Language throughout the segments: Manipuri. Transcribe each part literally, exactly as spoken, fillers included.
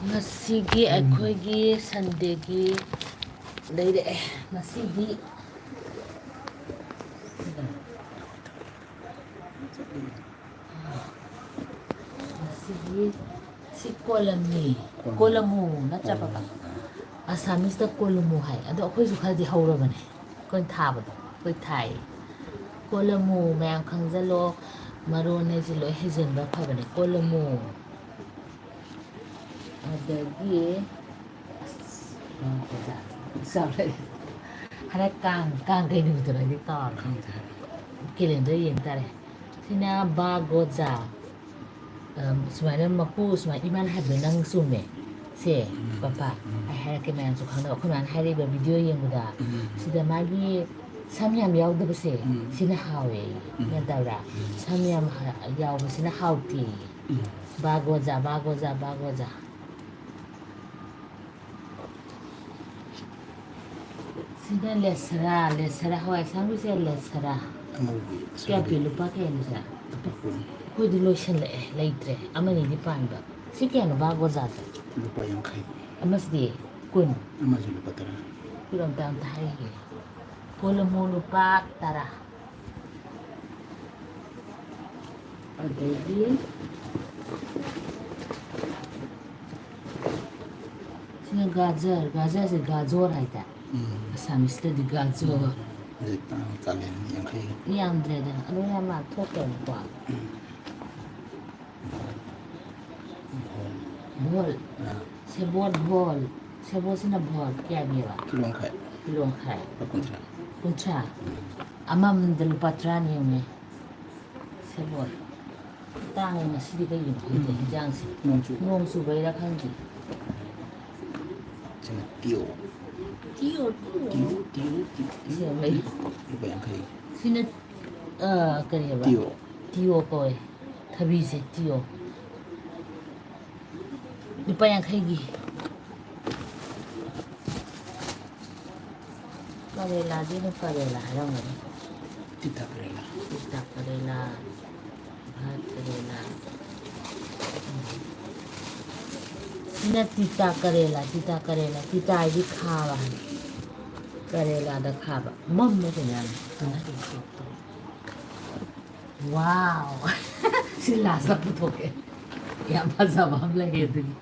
ꯉꯁꯤꯒꯤ ꯑꯩꯈꯣꯏꯒꯤ ꯁꯟꯗꯦꯒꯤ ꯂꯩꯔꯛꯑꯦ꯫ ꯉꯁꯤꯗꯤ ꯉꯁꯤꯗꯤ ꯁꯤ ꯀꯣꯂꯝꯅꯤ꯫ ꯀꯣꯂꯝ꯫ ꯀꯣꯂꯃꯨ ꯅꯠꯇ꯭ꯔꯥ, ꯄꯥꯄꯥ? ꯀꯣꯂꯝ꯫ ꯑꯁꯥꯃꯤꯁꯇ ꯀꯣꯂꯃꯨ ꯍꯥꯏ꯫ ꯑꯗꯣ ꯑꯩꯈꯣꯏꯁꯨ ꯈꯔꯗꯤ ꯍꯧꯔꯕꯅꯦ꯫ ꯑꯩꯈꯣꯏꯅ ꯊꯥꯕꯗꯣ꯫ ꯑꯩꯈꯣꯏ ꯊꯥꯏ꯫ ꯀꯣꯂꯃꯨ ꯃꯌꯥꯝ ꯈꯪꯖꯜꯂꯣ꯫ ꯃꯔꯣꯟ ꯍꯥꯏꯁꯦ ꯂꯣꯏ ꯍꯩꯖꯤꯟꯕ ꯐꯕꯅꯦ꯫ ꯀꯣꯂꯃꯨ꯫ ꯑꯗꯒꯤ, ꯑꯁ, ꯆꯥꯎꯔꯦ꯫ ꯍꯟꯗꯛ ꯀꯥꯡ, ꯀꯥꯡ ꯀꯩ ꯅꯨꯃꯤꯠꯇꯅꯣ ꯑꯩꯗꯤ ꯀꯥꯎꯔꯦ꯫ ꯈꯪꯗꯦ꯫ ꯀꯦꯂꯦꯟꯗꯔ ꯌꯦꯡ ꯇꯥꯔꯦ꯫ ꯁꯤꯅ ꯕꯥ ꯒꯣꯖꯥ꯫ ꯑꯝ, ꯁꯨꯃꯥꯏꯅ ꯃꯀꯨ ꯁꯨꯃꯥꯏꯅ ꯏꯃꯥꯅ ꯍꯥꯏꯕꯗꯣ ꯅꯪ ꯆꯨꯝꯃꯦ꯫ ꯁꯦ, ꯎꯝ, ꯄꯄꯥ, ꯎꯝ꯫ ꯑꯩ ꯍꯥꯏꯔꯛꯀꯦ ꯃꯌꯥꯝꯁꯨ ꯈꯪꯅꯕ꯫ ꯑꯩꯈꯣꯏ ꯃꯥꯅ ꯍꯥꯏꯔꯛꯏꯕ ꯚꯤꯗꯤꯑꯣ ꯌꯦꯡꯕꯗ, ꯎꯝ꯫ ꯁꯤꯗ ꯃꯥꯒꯤ ꯁꯝ ꯌꯥꯝ ꯌꯥꯎꯗꯕꯁꯦ, ꯎꯝ꯫ ꯁꯤꯅ ꯍꯥꯎꯋꯦ꯫ ꯎꯝ꯫ ꯒ꯭ꯌꯥꯟ ꯇꯥꯕ꯭ꯔꯥ? ꯎꯝ꯫ ꯁꯝ ꯌꯥꯝ ꯍ-, ꯌꯥꯎꯕꯁꯤꯅ ꯍꯥꯎꯇꯦ꯫ ꯎꯝ꯫ ꯕꯥ ꯒꯣꯖꯥ, ꯕꯥ ꯒꯣꯖꯥ, ꯕꯥ ꯒꯣꯖꯥ꯫ ꯁꯤꯅ ꯂꯦꯁꯔꯥ, ꯂꯦꯁꯔꯥ, ꯍꯋꯥꯏ ꯑꯁꯥꯡꯕꯤꯁꯦ ꯂꯦꯁꯔꯥ꯫ ꯑꯉꯧꯕꯤ ꯀꯌꯥ ꯄꯤ? ꯑꯁꯥꯡꯕꯤ꯫ ꯂꯨꯄꯥ ꯀꯌꯥꯅꯣ ꯁꯦ? ꯂꯨꯄꯥ ꯀꯨꯟ꯫ ꯑꯩꯈꯣꯏꯗꯤ ꯂꯣꯏꯁꯤꯜꯂꯛꯑꯦ, ꯂꯩꯇ꯭ꯔꯦ꯫ ꯑꯃꯅꯤꯗꯤ ꯄꯥꯟꯕ꯫ ꯁꯤ ꯀꯌꯥꯅꯣ ꯕꯥ ꯒꯣꯖꯥꯁꯦ? ꯂꯨꯄꯥ ꯌꯥꯡꯈꯩ꯫ ꯑꯃꯁꯤꯗꯤ ꯀꯨꯟ꯫ ꯑꯃꯁꯨ ꯂꯨꯄꯥ ꯇꯔꯥ꯫ ꯀꯨꯟ ꯑꯝꯇ, ꯑꯝꯇ ꯍꯥꯏꯒꯦ꯫ ꯀꯣꯂꯃꯨ ꯂꯨꯄꯥ ꯇꯔꯥ꯫ ꯑꯗꯒꯤ ꯁꯤꯅ ꯒꯥꯖꯔ, ꯒꯥꯖꯔꯁꯦ ꯒꯥꯖꯣꯔ ꯍꯥꯏꯇꯥꯏ꯫ ꯎꯝ꯫ ꯑꯁꯥꯃꯤꯁꯇꯗꯤ ꯒꯥꯖꯣꯔ꯫ ꯎꯝ꯫ ꯍꯧꯖꯤꯛ ꯇꯥꯡ ꯀꯥꯂꯦꯟ ꯌꯥꯡꯈꯩ꯫ ꯌꯥꯝꯗ꯭ꯔꯦꯗꯅ, ꯑꯗꯣ ꯌꯥꯝ ꯃꯥ ꯊꯣꯛꯇ꯭ꯔꯕꯅꯤꯀꯣ꯫ ꯎꯝ꯫ ꯚꯣꯜ꯫ ꯚꯣꯜ꯫ ꯑꯥ꯫ ꯁꯦꯕꯣꯠ ꯚꯣꯜ꯫ ꯁꯦꯕꯣꯠꯁꯤꯅ ꯚꯣꯜ ꯀꯌꯥ ꯄꯤꯕ? ꯀꯤꯂꯣ ꯃꯈꯥꯏ꯫ ꯀꯤꯂꯣ ꯃꯈꯥꯏ꯫ ꯂꯨꯄꯥ ꯀꯨꯟꯊ꯭ꯔꯥ꯫ ꯀꯨꯟꯊ꯭ꯔꯥ? ꯎꯝ꯫ ꯑꯃꯃꯝꯗ ꯂꯨꯄꯥ ꯇꯔꯥꯅꯤ ꯌꯦꯡꯉꯨꯅꯦ꯫ ꯁꯦꯕꯣꯠ꯫ ꯇꯥꯡꯉꯦ ꯉꯁꯤꯗꯤ ꯀꯩꯒꯤꯅꯣ ꯈꯪꯗꯦ ꯎꯝ꯫ ꯍꯤꯟꯖꯥꯡꯁꯦ꯫ ꯅꯣꯡ ꯆꯨꯕ꯫ ꯅꯣꯡ ꯆꯨꯕꯩꯔꯥ ꯈꯪꯗꯦ꯫ ꯁꯤꯅ ꯇꯤꯌꯣ꯫ ꯇꯤꯌꯣ, ꯇꯤꯌꯣ꯫ ꯇꯤꯌꯣ, ꯇꯤꯌꯣ, ꯇꯤꯌꯣ, ꯁꯤ ꯌꯥꯝ ꯂꯩ꯫ ꯇꯤꯌꯣ꯫ ꯂꯨꯄꯥ ꯌꯥꯡꯈꯩ꯫ ꯁꯤꯅ, ꯑ, ꯀꯔꯤ ꯍꯥꯏꯕ? ꯇꯤꯌꯣ꯫ ꯇꯤꯌꯣ ꯀꯧꯋꯦ꯫ ꯊꯕꯤꯁꯦ ꯇꯤꯌꯣ꯫ ꯂꯨꯄꯥ ꯌꯥꯡꯈꯩꯒꯤ꯫ ꯀꯔꯦꯂꯥꯗꯤ ꯑꯗꯨꯝ ꯀꯔꯦꯂꯥ ꯍꯥꯏꯔꯝꯒꯅꯤ꯫ ꯇꯤꯇꯥ ꯀꯔꯦꯂꯥ꯫ ꯇꯤꯇꯥ ꯀꯔꯦꯂꯥ, ꯚꯥꯠ ꯀꯔꯦꯂꯥ꯫ ꯁꯤꯅ ꯇꯤꯇꯥ ꯀꯔꯦꯂꯥ, ꯇꯤꯇꯥ ꯀꯔꯦꯂꯥ, ꯇꯤꯇꯥ ꯍꯥꯏꯗꯤ ꯈꯥꯕ ꯍꯥꯏ꯫ ꯀꯔꯦꯂꯥꯗ ꯈꯥꯕ꯫ ꯃꯝꯃꯦ ꯀꯩꯅꯣ ꯌꯥꯝꯅ꯫ ꯋꯥꯎ! ꯁꯤ ꯂꯥꯁꯇ ꯄꯨꯊꯣꯛꯀꯦ꯫ ꯌꯥꯝ ꯐꯖꯕ ꯑꯃ ꯂꯩꯌꯦ ꯑꯗꯨꯒꯤ꯫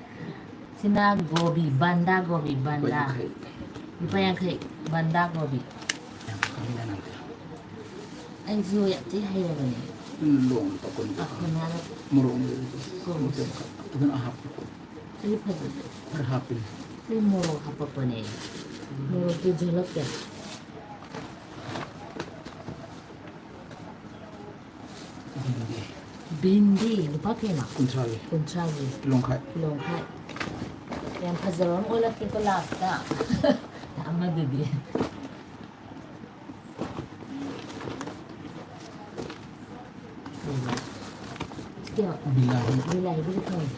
ꯁꯤꯅ ꯒꯣꯕꯤ, ꯕꯟꯗꯥ ꯒꯣꯕꯤ, ꯕꯟꯗꯥ꯫ ꯂꯨꯄꯥ ꯌꯥꯡꯈꯩ꯫ ꯂꯨꯄꯥ ꯌꯥꯡꯈꯩ, ꯕꯟꯗꯥ ꯒꯣꯕꯤ꯫ ꯌꯥꯝ ꯈꯪꯉꯤꯅ ꯅꯪꯗꯤ꯫ ꯑꯩꯁꯨ ꯌꯥꯝ ꯊꯤ ꯍꯩꯔꯕꯅꯦ꯫ ꯂꯣꯡ ꯇꯧꯀꯣꯟ꯫ ꯑꯩꯈꯣꯏ ꯃꯥꯅ ꯃꯣꯔꯣꯛ ꯃꯦꯠꯄꯗꯨ ꯀꯣꯟꯁꯦ꯫ ꯃꯇꯦꯛ ꯑꯃꯈꯛ ꯐꯖꯅ ꯍꯥꯞꯄꯨ꯫ ꯑꯩ ꯐꯖꯗꯦ꯫ ꯈꯔ ꯍꯥꯞꯄꯤꯅꯦ꯫ ꯑꯩ ꯃꯣꯔꯣꯛ ꯍꯥꯄꯛꯄꯅꯦ꯫ ꯃꯣꯔꯣꯛꯇꯤ ꯖꯣꯜꯂꯛꯇꯦ꯫ ꯚꯤꯟꯗꯤ꯫ ꯚꯤꯟꯗꯤ ꯂꯨꯄꯥ ꯀꯌꯥꯅꯣ? ꯀꯨꯟꯊ꯭ꯔꯥꯒꯤ꯫ ꯀꯨꯟꯊ꯭ꯔꯥꯒꯤ꯫ ꯀꯤꯂꯣ ꯃꯈꯥꯏ꯫ ꯀꯤꯂꯣ ꯃꯈꯥꯏ꯫ ꯌꯥꯝ ꯐꯖꯕ ꯑꯃ ꯑꯣꯜꯂꯛꯀꯦꯀꯣ ꯂꯥꯁꯇ꯫ ꯑꯃꯗꯨꯗꯤ꯫ ꯀꯩꯅꯣ? ꯕꯤꯂꯥꯍꯤ꯫ ꯕꯤꯂꯥꯍꯤꯕꯨꯗꯤ ꯈꯪꯉꯦ꯫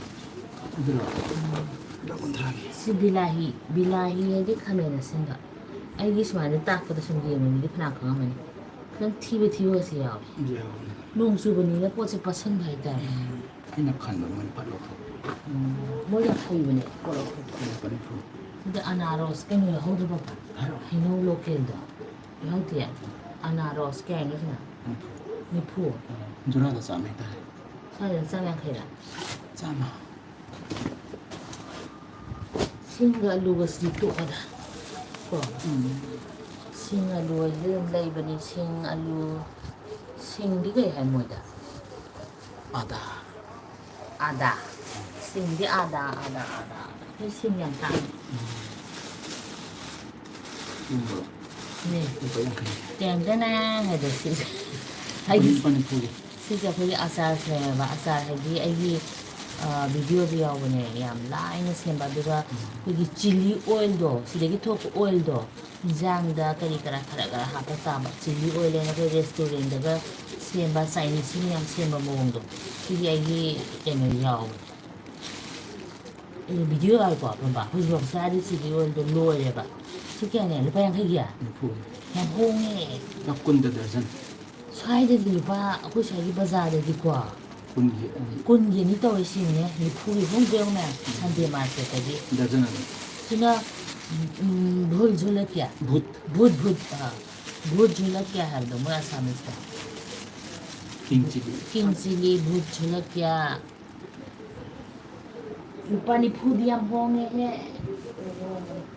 ꯑꯗꯨꯔꯣ? ꯎꯝ꯫ ꯂꯨꯄꯥ ꯀꯨꯟꯊ꯭ꯔꯥꯒꯤ꯫ ꯁꯤ ꯕꯤꯂꯥꯍꯤ, ꯕꯤꯂꯥꯍꯤ ꯍꯥꯏꯗꯤ ꯈꯥꯃꯦꯟ ꯑꯁꯤꯟꯕ꯫ ꯑꯩꯒꯤ ꯁꯨꯃꯥꯏꯅ ꯇꯥꯛꯄꯗ ꯁꯨꯝ ꯌꯦꯡꯕ ꯃꯤꯗꯤ ꯐꯅꯌꯥꯝ ꯈꯪꯉꯝꯃꯅꯤ꯫ ꯈꯤꯇꯪ ꯊꯤꯕ ꯊꯤꯕꯒꯁꯨ ꯌꯥꯎꯋꯦ꯫ ꯌꯥꯎꯕꯅꯦ꯫ ꯅꯣꯡ ꯆꯨꯕꯅꯤꯅ ꯄꯣꯠꯁꯦ ꯄꯠꯁꯟꯕ ꯍꯥꯏꯇꯥꯔꯦ꯫ ꯎꯝ꯫ ꯑꯩꯅ ꯈꯟꯕ ꯃꯣꯏꯅ ꯐꯠ ꯂꯧꯊꯣꯛꯄ꯫ ꯎꯝ꯫ ꯃꯣꯏ ꯌꯥꯝ ꯍꯩꯕꯅꯦ ꯄꯣꯠ ꯂꯧꯊꯣꯛꯄ꯫ ꯂꯨꯄꯥ ꯅꯤꯐꯨ꯫ ꯑꯗ ꯑꯅꯥꯔꯣꯁ ꯀꯩꯅꯣ ꯌꯥꯎꯍꯧꯗꯕ? ꯍꯥꯏꯔꯣ꯫ ꯍꯩꯅꯧ ꯂꯣꯀꯦꯜꯗꯣ꯫ ꯌꯥꯎꯗꯦ꯫ ꯑꯅꯥꯔꯣꯁ ꯀꯌꯥꯅꯣ ꯁꯤꯅ? ꯅꯤꯐꯨ꯫ ꯅꯤꯐꯨ꯫ ꯎꯝ꯫ ꯖꯨꯔꯥꯗ ꯆꯥꯝꯃ ꯍꯦꯛꯇ ꯍꯥꯏ꯫ ꯁ꯭ꯋꯥꯏꯗ ꯆꯥꯝ ꯌꯥꯡꯈꯩꯔ? ꯆꯥꯝꯃ꯫ ꯁꯤꯡꯒ ꯑꯂꯨꯒꯁꯤꯗꯤ ꯇꯣꯛꯑꯗ꯫ ꯀꯣ? ꯎꯝ꯫ ꯁꯤꯡ ꯑꯂꯨ ꯍꯥꯏꯁꯤꯗꯤ ꯑꯗꯨꯝ ꯂꯩꯕꯅꯤ꯫ ꯁꯤꯡ ꯑꯂꯨ꯫ ꯁꯤꯡꯗꯤ ꯀꯩ ꯍꯥꯏ ꯃꯣꯏꯗ? ꯑꯥꯗꯥ꯫ ꯑꯥꯗꯥ꯫ ꯁꯤꯡꯗꯤ ꯑꯥꯗꯥ, ꯑꯥꯗꯥ, ꯑꯥꯗꯥ꯫ ꯑꯩꯈꯣꯏ ꯁꯤꯡ ꯌꯥꯝ ꯇꯥꯡꯉꯤ꯫ ꯎꯝ꯫ ꯎꯝ꯫ ꯅꯦ꯫ ꯂꯨꯄꯥ ꯌꯥꯡꯈꯩ꯫ ꯇꯦꯡ ꯇꯦꯡ ꯍꯥꯏꯗꯣ ꯁꯤ꯫ ꯍꯥꯏꯗꯤ ꯂꯨꯄꯥ ꯅꯤꯐꯨꯒꯤ꯫ ꯁꯤꯁꯦ ꯑꯩꯈꯣꯏꯒꯤ ꯑꯆꯥꯔ ꯁꯦꯝꯃꯦꯕ꯫ ꯑꯆꯥꯔ ꯍꯥꯏꯗꯤ ꯑꯩꯒꯤ, ꯑ, ꯚꯤꯗꯤꯑꯣꯗ ꯌꯥꯎꯕꯅꯦ꯫ ꯌꯥꯝ ꯂꯥꯏꯅ ꯁꯦꯝꯕ꯫ ꯑꯗꯨꯒ ꯎꯝ꯫ ꯑꯩꯈꯣꯏꯒꯤ ꯆꯤꯂꯤ ꯑꯣꯏꯜꯗꯣ, ꯁꯤꯗꯒꯤ ꯊꯣꯛꯄ ꯑꯣꯏꯜꯗꯣ, ꯏꯟꯖꯥꯡꯗ ꯀꯔꯤ ꯀꯔꯥ ꯈꯔ ꯈꯔ ꯍꯥꯞꯄ ꯆꯥꯕ꯫ ꯆꯤꯂꯤ ꯑꯣꯏꯜ ꯍꯥꯏꯅ ꯑꯩꯈꯣꯏ ꯔꯦꯁꯇꯨꯔꯦꯟꯗꯒ ꯁꯦꯝꯕ, ꯆꯥꯏꯅꯤꯁꯁꯤꯡꯅ ꯌꯥꯝ ꯁꯦꯝꯕ ꯃꯑꯣꯡꯗꯣ꯫ ꯁꯤꯒꯤ ꯑꯩꯒꯤ ꯀꯩꯅꯣ ꯌꯥꯎꯕꯅꯦ꯫ ꯑꯩ ꯚꯤꯗꯤꯑꯣ ꯌꯥꯎꯏꯀꯣ, ꯄꯝꯕ? ꯍꯧꯖꯤꯛꯐꯥꯎ ꯆꯥꯔꯗꯤ ꯆꯤꯂꯤ ꯑꯣꯏꯜꯗꯣ ꯂꯣꯏꯔꯦꯕ꯫ ꯁꯤ ꯀꯌꯥꯅꯦ? ꯂꯨꯄꯥ ꯌꯥꯡꯈꯩꯒꯤ? ꯅꯤꯐꯨ꯫ ꯌꯥꯝ ꯍꯣꯡꯉꯦ꯫ ꯂꯨꯄꯥ ꯀꯨꯟꯗ ꯗꯔꯖꯟ꯫ ꯁ꯭ꯋꯥꯏꯗꯗꯤ ꯂꯨꯄꯥ, ꯑꯩꯈꯣꯏ ꯁ꯭ꯋꯥꯏꯒꯤ ꯕꯖꯥꯔꯗꯗꯤꯀꯣ, ꯀꯨꯟꯒꯤ ꯑꯅꯤ꯫ ꯀꯨꯟꯒꯤ ꯑꯅꯤ ꯇꯧꯔꯤꯁꯤꯅꯦ, ꯅꯤꯐꯨꯒꯤ ꯑꯍꯨꯝ ꯄꯤꯔꯝꯃꯦ ꯁꯟꯗꯦ ꯃꯥꯔꯀꯦꯠꯇꯒꯤ꯫ ꯗꯔꯖꯟ ꯑꯅꯤ꯫ ꯁꯤꯅ ꯎꯝ, ꯚꯨꯜ ꯖꯨꯂꯛꯀꯤ꯫ ꯚꯨꯠ꯫ ꯚꯨꯠ, ꯚꯨꯠ, ꯑꯥ, ꯚꯨꯠ ꯖꯨꯂꯛꯀꯤ ꯍꯥꯏꯕꯗꯣ ꯃꯣꯏ ꯑꯁꯥꯃꯤꯁꯇ꯫ King chilli. ꯀꯤꯡ ꯆꯤꯂꯤ, ꯚꯨꯠ ꯖꯨꯂꯛꯀꯤ꯫ ꯂꯨꯄꯥ ꯅꯤꯐꯨꯗꯤ ꯌꯥꯝ ꯍꯣꯡꯉꯦꯍꯦ꯫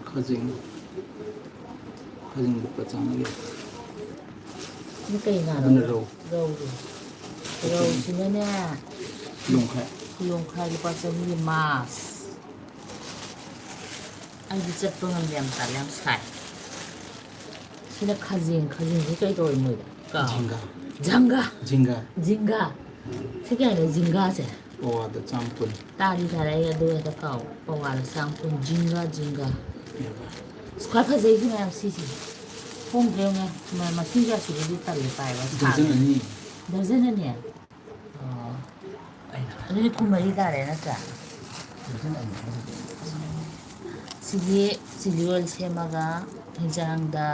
ꯈꯥꯖꯤꯡ꯫ ꯈꯥꯖꯤꯡ ꯂꯨꯄꯥ ꯆꯥꯝꯃꯒꯤ꯫ ꯁꯤ ꯀꯩ ꯉꯥꯅꯣ? ꯑꯗꯨꯅ ꯔꯧ꯫ ꯔꯧꯗꯣ꯫ ꯔꯧꯁꯤꯅꯅꯦ꯫ ꯂꯣꯡꯈꯥꯏ꯫ ꯂꯣꯡꯈꯥꯏ ꯂꯨꯄꯥ ꯆꯅꯤꯒꯤ ꯃꯥꯁ꯫ ꯑꯩꯗꯤ ꯆꯠꯄ ꯉꯝꯗꯦ, ꯌꯥꯝ ꯇꯜꯂꯦ, ꯌꯥꯝ ꯁꯥꯏ꯫ ꯁꯤꯅ ꯈꯥꯖꯤꯡ, ꯈꯥꯖꯤꯡꯁꯤ ꯀꯩ ꯀꯧꯏ ꯃꯣꯏꯗ? ꯀꯥꯎ꯫ ꯖꯤꯡꯒꯥ꯫ ꯖꯪꯒꯥ꯫ ꯖꯤꯡꯒꯥ꯫ ꯖꯤꯡꯒꯥ꯫ ꯁꯤ ꯀꯌꯥꯅꯣ ꯖꯤꯡꯒꯥꯁꯦ? ꯄꯋꯥꯗ ꯆꯥꯝ ꯀꯨꯟ꯫ ꯇꯥꯗꯤ ꯇꯥꯔꯦ ꯑꯩ ꯑꯗꯨ ꯍꯦꯛꯇ ꯀꯥꯎ꯫ ꯄꯋꯥꯗ ꯆꯥꯝ ꯀꯨꯟ꯫ ꯖꯤꯡꯒꯥ, ꯖꯤꯡꯒꯥ꯫ ꯑꯁ, ꯈ꯭ꯋꯥꯏ ꯐꯖꯩꯁꯤ ꯃꯌꯥꯝ ꯁꯤꯁꯦ꯫ ꯍꯣꯡꯗ꯭ꯔꯦ ꯌꯦꯡꯉꯦ꯫ ꯃ-, ꯃꯁꯤꯡ ꯀꯌꯥ ꯁꯨꯔꯦꯗꯤ ꯇꯜꯂꯦ ꯄꯥꯏꯕ꯫ ꯗꯔꯖꯟ ꯁꯥꯔꯦ꯫ ꯑꯅꯤ꯫ ꯗꯔꯖꯟ ꯑꯅꯤ? ꯑꯣ꯫ ꯑꯗꯨꯗꯤ ꯀꯨꯟꯃꯔꯤ ꯇꯥꯔꯦ ꯅꯠꯇ꯭ꯔꯥ? ꯁꯤꯒꯤ ꯆꯤꯂꯤ ꯑꯣꯏꯜ ꯁꯦꯝꯃꯒ ꯍꯤꯟꯖꯥꯡꯗ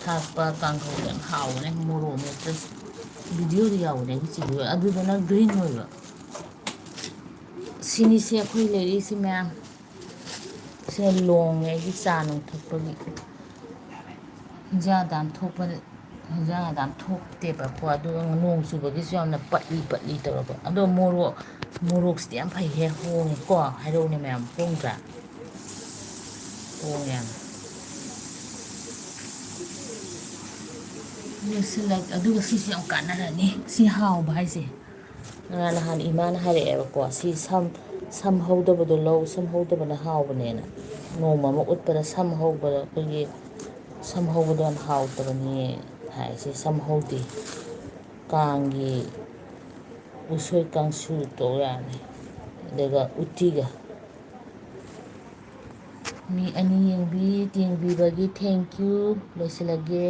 ꯊꯥꯛꯄ ꯀꯥꯡꯍꯧ ꯌꯥꯝ ꯍꯥꯎꯕꯅꯦ꯫ ꯃꯣꯔꯣꯛ ꯃꯦꯠꯄ ꯚꯤꯗꯤꯑꯣꯗ ꯌꯥꯎꯕꯅꯦ ꯑꯩꯒꯤ ꯆꯤꯂꯤ ꯑꯣꯏꯜ꯫ ꯑꯗꯨꯗꯨꯅ ꯒ꯭ꯔꯤꯟ ꯑꯣꯏꯕ꯫ ꯁꯤꯅꯤꯁꯦ ꯑꯩꯈꯣꯏ ꯂꯩꯔꯛꯏꯁꯤ ꯃꯌꯥꯝ꯫ ꯁꯤꯅ ꯂꯣꯡꯉꯦ ꯑꯩꯒꯤ ꯆꯥ ꯅꯨꯡ ꯊꯛꯄꯒꯤ꯫ ꯍꯤꯟꯖꯥꯡ ꯑꯗꯥꯝ ꯊꯣꯛꯄ, ꯍꯤꯟꯖꯥꯡ ꯑꯗꯥꯝ ꯊꯣꯛꯇꯦꯕꯀꯣ꯫ ꯑꯗꯨꯒ ꯅꯣꯡ ꯆꯨꯕꯒꯤꯁꯨ ꯌꯥꯝꯅ ꯄꯠꯂꯤ ꯄꯠꯂꯤ ꯇꯧꯔꯕ꯫ ꯑꯗꯣ ꯃꯣꯔꯣꯛ, ꯃꯣꯔꯣꯛꯁꯤꯗꯤ ꯌꯥꯝ ꯐꯩꯍꯦ, ꯍꯣꯡꯉꯤꯀꯣ꯫ ꯍꯥꯏꯔꯧꯅꯦ ꯃꯌꯥꯝ, ꯍꯣꯡꯗ꯭ꯔꯥ? ꯍꯣꯡꯉꯦ ꯌꯥꯝ꯫ ꯂꯣꯏꯁꯤꯜꯂꯛ-, ꯑꯗꯨꯒ ꯁꯤꯁꯨ ꯌꯥꯝ ꯀꯥꯟꯅꯔꯅꯤ꯫ ꯁꯤ ꯍꯥꯎꯕ ꯍꯥꯏꯁꯦ꯫ ꯉꯔꯥꯡ ꯅꯍꯥꯟ ꯏꯃꯥꯅ ꯍꯥꯏꯔꯛꯑꯦꯕꯀꯣ, ꯁꯤ ꯁꯝ, ꯁꯝ ꯍꯧꯗꯕꯗꯣ ꯂꯧ, ꯁꯝ ꯍꯧꯗꯕꯅ ꯍꯥꯎꯕꯅꯦꯅ꯫ ꯅꯣꯡꯃ ꯑꯃ ꯎꯠꯄꯗ ꯁꯝ ꯍꯧꯕꯗ ꯑꯩꯈꯣꯏꯒꯤ ꯁꯝ ꯍꯧꯕꯗꯣ ꯌꯥꯝ ꯍꯥꯎꯇꯕꯅꯦ ꯍꯥꯏ꯫ ꯁꯤ ꯁꯝ ꯍꯧꯗꯦ꯫ ꯀꯥꯡꯒꯤ ꯎꯁꯣꯏ ꯀꯥꯡꯁꯨ ꯇꯧ ꯌꯥꯅꯤ꯫ ꯑꯗꯨꯒ ꯎꯇꯤꯒ꯫ ꯃꯤ ꯑꯅꯤ ꯌꯦꯡꯕꯤ-, ꯌꯦꯡꯕꯤꯕꯒꯤ thank you꯫ ꯂꯣꯏꯁꯤꯜꯂꯒꯦ꯫